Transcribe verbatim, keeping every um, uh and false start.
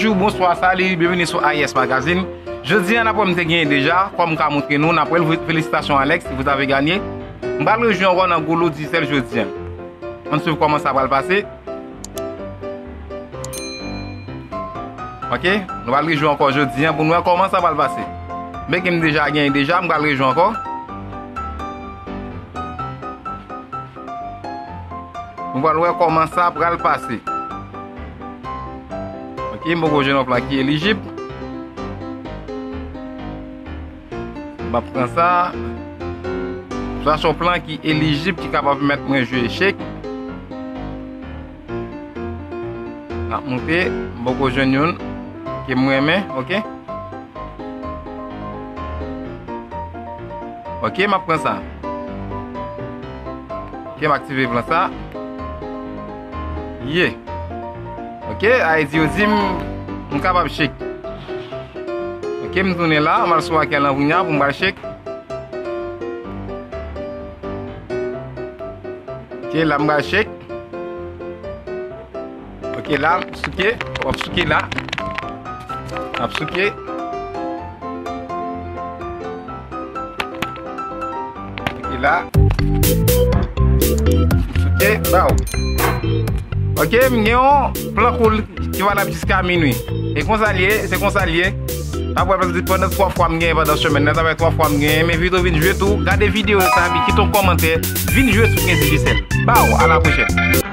Bonjou, bonswa, sali, byenveni sou A I S Magazine. Jodi a, n ap wè m te genyen deja, kòm m ka montre nou, n ap wè l, felisitasyon Alex, vous avez gagné. M pral rejwi ankò nan Golo Digicel jodi a. Ann swiv kòman sa pral pase. Ok, nou pral rejwi ankò jodi a pou n wè kòman sa pral pase. Men ke m deja genyen deja, m pral rejwi ankò. Nou pral wè kòman sa pral pase. Ok, m poko jwenn yon plan ki elijib. M ap pran sa. Sa se yon plan ki elijib, ki kapab pèmèt mwen jwe echèk. M ap moute, m poko jwenn youn ke m renmen, ok? Ok, m ap pran sa. Ok, m aktive plan sa. Ye. Ok, Ayiti yo di m, m kapab echèk. Ok, m tounen la, m al sou akèl lan kounye a pou m pral echèk. Ok, la m pral echèk. Ok, la, m souke. W ap souke la. M ap souke. Ok, la. M souke, baw. Ok, m gen yon plan koul ki valab jiska minwi. E konsa l ye, se konsa l ye. N ap wè pandan twa fwa m genyen pandan semèn nan, sa fè twa fwa m genyen. Men vito vin jwe tou. Gade videyo sa, epi kite yon kòmantè. Vin jwe sou Kenny Digicel. Baw, a la pwochèn.